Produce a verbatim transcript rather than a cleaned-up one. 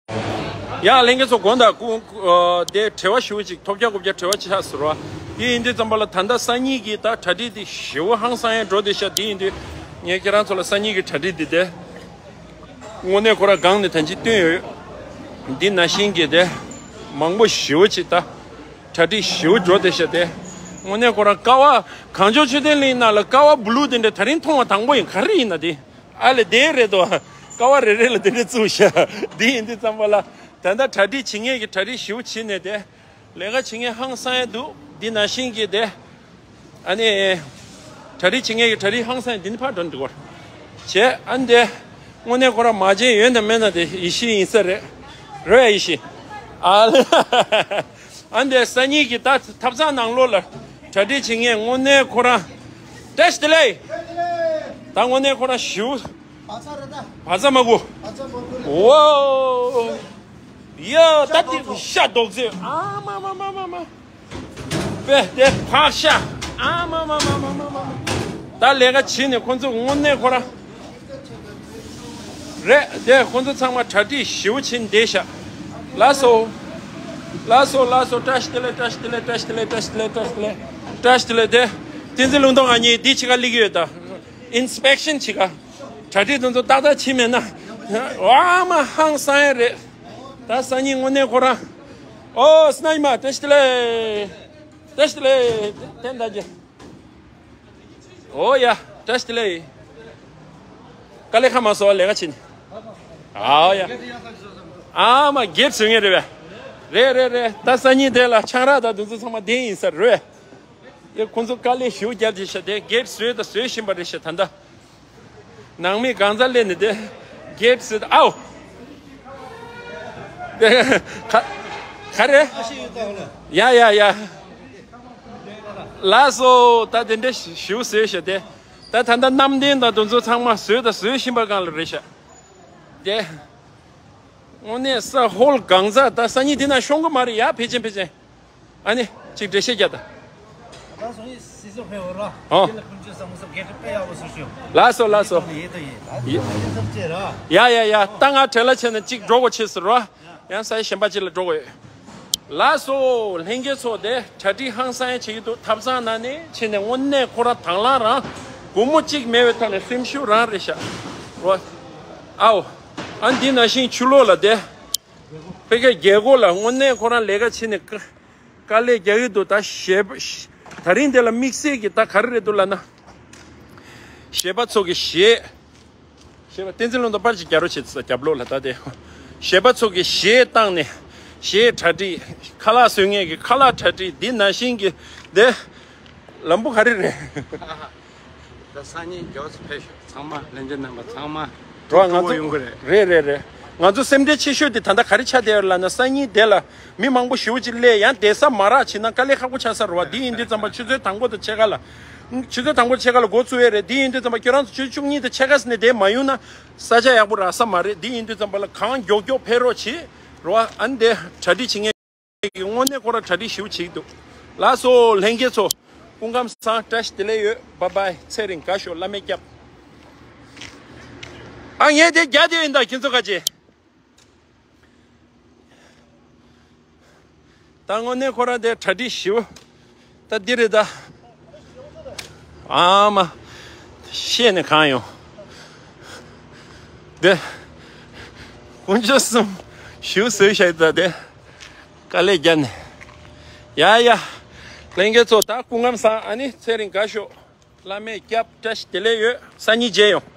ཡ་ལྷན་རྒྱས་ཚོ། དགོངས་དག་ཀུ། ཨ། དེ་བྲེལ་བ་ཞེ་པོ་ཅིག་ཐོབ་རྒྱག་རྐུབ་རྒྱག་བྲེལ་བ་ཆགས་ཟེར་བ། དེ་ཡིན་དུས་ཙམ་པ་ལ་ད་ལྟ་སང་ཉིན་གྱི་ད་གྲ་སྒྲིག་དེ་ཞེ་པོ་ཧང་སང་ཡང་འགྲོ་བསྡད་ཤག་དེ་ཡིན་དུས་ངས་ཁྱེད་རང་ཚོ་ལ་སང་ཉིན་གྱི་གྲ་སྒྲིག་དེ་དེ་དངོས་གནས་ཁོ་རང་སྒང་ནས་ད་ཅི་སྟོན་ཡོད། འདི་ནང་བཞིན་གྱི་དེ་མང་པོ་ཞེ་པོ་ཅིག་ད་གྲ་སྒྲིག་ཞེ་པོ་འགྲོ་བསྡད་ཤག་དེ་དངོས་གནས་ཁོ་རང་ཀ་བ་གངས་ལྗོངས་མཆོད་རྟེན་གླིང་ནང་ལ་ཀ་བ་བུ་ལུ་དེ་འདྲ་ད་རིང་མཐོང་བ་དང་པོ་ཡིན། ག་རེ་ཡིན་ན་དེ། ཨ་ལས་དེ་རེད་དོ། ཀ་བ་རེ་རེ་ལ་དེ་འདྲ་བཙུགས་ཤག་དེ་ཡིན་དུས་ཙམ་པ་ལ་ད་ལྟ་གྲ་སྒྲིག་བྱེད་མཁན་གྱི་གྲ་སྒྲིག་ཞེ་པོ་བྱེད་ནས་དེ་ལས་ཀ་བྱེད་མཁན་ཧང་སང་ཡ་འདུག་འདི་ནང་བཞིན་གྱི་དེ་ཨ་ནི་གྲ་སྒྲིག་བྱེད་མཁན་གྱི་གྲ་སྒྲིག་ཧང་སང་ཡ་འདི་ནི་ཕར་འགྲོ་འདུག་གོ། བྱས་ཨ་ནི་དེ་དངོས་གནས་ཁོ་རང་མ་བྱན་ཡོད་ན་མེད་ན་དེ་ཡེ་ཤེས་ཡིན་ས་རེད། རོ་ཡ་ཡེ་ཤེས། ཨ་ལ། ཨ་ནི་དེ་སང་ཉིན་གྱི་ད་ཐབ་ཚང་ནང་ལོགས་ལ་གྲ་སྒྲིག་བྱེད་མཁན་དངོས་གནས་ཁོ་རང་བཀྲ་ཤིས་བདེ་ལེགས། ད་དངོས་གནས་ཁོ་རང་ཞུ། བ་ཚ་མ་གོ། ཝའོ། ཡ་ད་དེ་ཤ་རྡོག་རྫིས། ཨ་མ་མ་མ་མ་མ། པེ་དེ་ཕག་ཤ། ཨ་མ་མ་མ་མ་མ་མ། ད་ལས་ཀ་བྱེད་ནས་ཁོ་ཚོ་དངོས་གནས་ཁོ་རང་རེད་དེ། ཁོ་ཚོ་ཚང་མ་གྲ་སྒྲིག་ཞེ་པོ་བྱེད་བསྡད་ཤག་ལགས་སོ། ལགས་སོ་ལགས་སོ། བཀྲ་ཤིས་བདེ་ལེགས། བཀྲ་ཤིས་བདེ་ལེགས། བཀྲ་ཤིས་བདེ་ལེགས། བཀྲ་ཤིས་བདེ་ལེགས། བཀྲ་ཤིས་བདེ་ལེགས། དེ་བསྟན་འཛིན་ལུང་རྟོགས་ང་གཉིས་འདི་ཕྱི་ཁ་སླེབས་ཀྱི་ཡོད་ད། ཨིན་སི་པེག་ཤན་བྱེད་ག་གྲ་སྒྲིག་དེ་ཚོ་ཏག་ཏག་བྱེད་མེད་ན། ཨ་མ་ཧང་སང་ཡ་རེད། ད་སང་ཉིན་དངོས་གནས་ཁོ་རང་། ཨོ་སྣ་ཉི་མ་བཀྲ་ཤིས་བདེ་ལེགས། བཀྲ་ཤིས་བདེ་ལེགས། དེ་འདྲ་ཅིག་ཨོ་ཡ། བཀྲ་ཤིས་བདེ་ལེགས། དཀའ་ལས་ཁག་མ་སོང་། ལས་ཀ་བྱེད་ནི། ཨོ་ཡ། ཨ་མ་གེ་ཊི་བཟོ་མཁན་རེད་པས། རེད་རེད་རེད། ད་སང་ཉིན་དེ་ལ་ཆང་རག་དང་དེ་ཚོ་ཚང་མ་ལྡན་ཡིན་ས་རེད་པས། ཡ་ཁོང་ཚོ་དཀའ་ལས་ཞེ་པོ་རྒྱབ་བྱས་ཤག་དེ་གེ་ཊི་བཟོས་དང་བཟོ་བཞིན་པ་རེད་ཤག་ད་ལྟ། ནང་མི་གང་ཚ་སླེབས་ནས་དེ་གེ་ཊི་བཟོས་དང་། ཨའོ། དེ་ག་ག་རེ། ཡ་ཡ་ཡ། ལགས་སོ། ད་དེ་འདྲ་ཞིག་བཟོས་ཤག་དེ། ད་ད་ལྟ་གནམ་བསྟན་དང་དེ་ཚོ་ཚང་མ་བཟོས་དང་བཟོ་བཞིན་པ་སྒང་ལ་རེད་ཤག་དེ། དངོས་གནས་ས་ཧོལ་གང་ཚ་ད་སང་ཉིན་དེ་ན་ཤོང་གི་མ་རེད་ཡ། ཕལ་ཆེར་ཕལ་ཆེར། ཨ་ནི་ཅིག་འགྲེལ་བཤད་རྒྱག་ད། ད་སང་ཉིན་སི་སི་ཕེ་འོ་ར། ཨོ། དེ་ལ་ཀུན་སྤྱོད་བཟང་པོ་སོགས་གལ་ཆེ་དཔེ་ཡག་པོ་བཟོ་ཤོག་ལགས་སོ་ལགས་སོ། ཡེ་ད་ཡེ་ད་ཡེ་ད་ཅེ་ར། ཡ་ཡ་ཡ། ད་ང་བྲེལ་བ་ཆེ་ན་ཅིག་འགྲོ་དགོས་ཆེ་ཟེར་རོ། ཡང་ས་ཡ་གཞན་པ་ཅིག་ལ་འགྲོ་དགོས་ཡོད། ལགས་སོ། ལྷན་རྒྱས་ཚོ་དེ་གྲ་སྒྲིག་ཧང་སང་ཡང་བྱེད་ཀྱི་འདུག་ཐབ་ཚང་ནང་ནས་ཕྱིན་ནས་དངོས་གནས་ཁོ་རང་དང་བླངས་རང་སྒོར་མོ་གཅིག་མེད་པའི་ཐོག་ནས་སེམས་ཤུགས་རང་རེད་ཤག་རོ། ཨའོ། ཨ་འདི་ནང་བཞིན་ཆུ་ལོག་ལ་དེ། ཕ་གིའི་རྒྱལ་སྒོ་ལ་དངོས་གནས་ཁོ་རང་ལས་ཀ་བྱེད་ནས་དཀའ་ལས་རྒྱག་གི་འདུག་ད་གཞས་པ་ད་རིང་དེ་ལ་དམིགས་བསལ་གྱི་ད་ག་རེ་རེད་འདུག་ལབ་ན། གཞས་པ་ཚོ་གི་གཞས། གཞས་པ་བསྟན་འཛིན་ལུང་རྟོགས་པར་ཅིག་རྒྱབ་རོགས་བྱེད་ས་རྒྱབ་ལོགས་ལ་ད་དེ། གཞས་པ་ཚོ་གི་གཞས་བཏང་ནས་གཞས་གྲ་སྒྲིག་ཁ་ལག་བཟོ་མཁན་གི་ཁ་ལག་གྲ་སྒྲིག་འདི་ནང་བཞིན་གྱི་དེ། ལམ་བུ་ག་རེ་རེད། ད་སང་ཉིན་མགྱོགས་ཙམ་ཕེབས་ཤོག་ཚང་མ་ལྷན་རྒྱས་རྣམ་པ་ཚང་མ། རོ་ང་ཚོ་ཡོང་གི་རེད། རེད་རེད་རེད། ང་ཚོ་སེམས་ཁྲལ་ཆེ་ཤོས་དེ་ད་ལྟ་ག་རེ་ཆགས་བསྡད་ཡོད་ལབ་ན་སང་ཉིན་དེ་ལ་མི་མང་པོ་ཞེ་པོ་ཅིག་སླེབས་ཡང་བསྡད་ས་མ་རག་བྱས་ན་དཀའ་ལས་ཁག་པོ་ཆགས་ས་རེད་བ། འདི་ཡིན་དུས་ཙམ་པ་ཆུ་ཚོད་དང་པོ་དང་ཕྱེད་ཀ་ལ། ཆུ་ཚོད་དང་པོ་ཕྱེད་ཀ་ལ་འགོ་ཚུགས་ཡས་རེད། འདི་ཡིན་དུས་ཙམ་པ་ཁྱོད་རང་ཚོ་ཆུ་ཚོད་བཅུ་གཉིས་དང་ཕྱེད་ཀ་ཟིན་ནས་བསྡད་མ་ཡོང་ན་ས་ཆ་ཡག་པོ་རག་ས་མ་རེད། འདི་ཡིན་དུས་ཙམ་པ་ལ་གང་མགྱོགས་མགྱོགས་ཕེབས་རོགས་བྱེད་རོགས། ཨ་ནི་དེ་གྲ་སྒྲིག་བྱེད་མཁན། དངོས་གནས་ཁོ་རང་གྲ་སྒྲིག་ཞེ་པོ་བྱེད་ཀྱི་འདུག་ལགས་སོ་ལྷན་རྒྱས་ཚོ། སྐུ་ཁམས་བཟང་། བཀྲ་ཤིས་བདེ་ལེགས་ཡོད། བཱའི་བཱའི། ཚེ་རིང་དགའ་ཤོག་བླ་མས་སྐྱབས། ཨ་ངས་དེ་རྒྱ་དེ་ཡིན་ད་ཁྱེད་ཚོ་ག་ཅེ། ད་དངོས་གནས་ཁོ་རང་དེ་གྲ་སྒྲིག་ཞེ་པོ། ད་འདི་རེད་ད། ཨ་མ། ཤེས་ནས་གང་ཡོང་། དེ། དཀོན་མཆོག་གསུམ། ཞུ་ཟོས་ཤག་ད་དེ། དཀའ་ལས་བརྒྱབ་ནས། ཡ་ཡ། ལྷན་རྒྱས་ཚོ་ད་སྐུ་ཁམས་བཟང་། ཨ་ནི་ཚེ་རིང་དགའ་ཤོག་བླ་མས་སྐྱབས། བཀྲ་ཤིས་བདེ་ལེགས་ཡོད། སང་ཉིན་མཇལ་ཡོང་།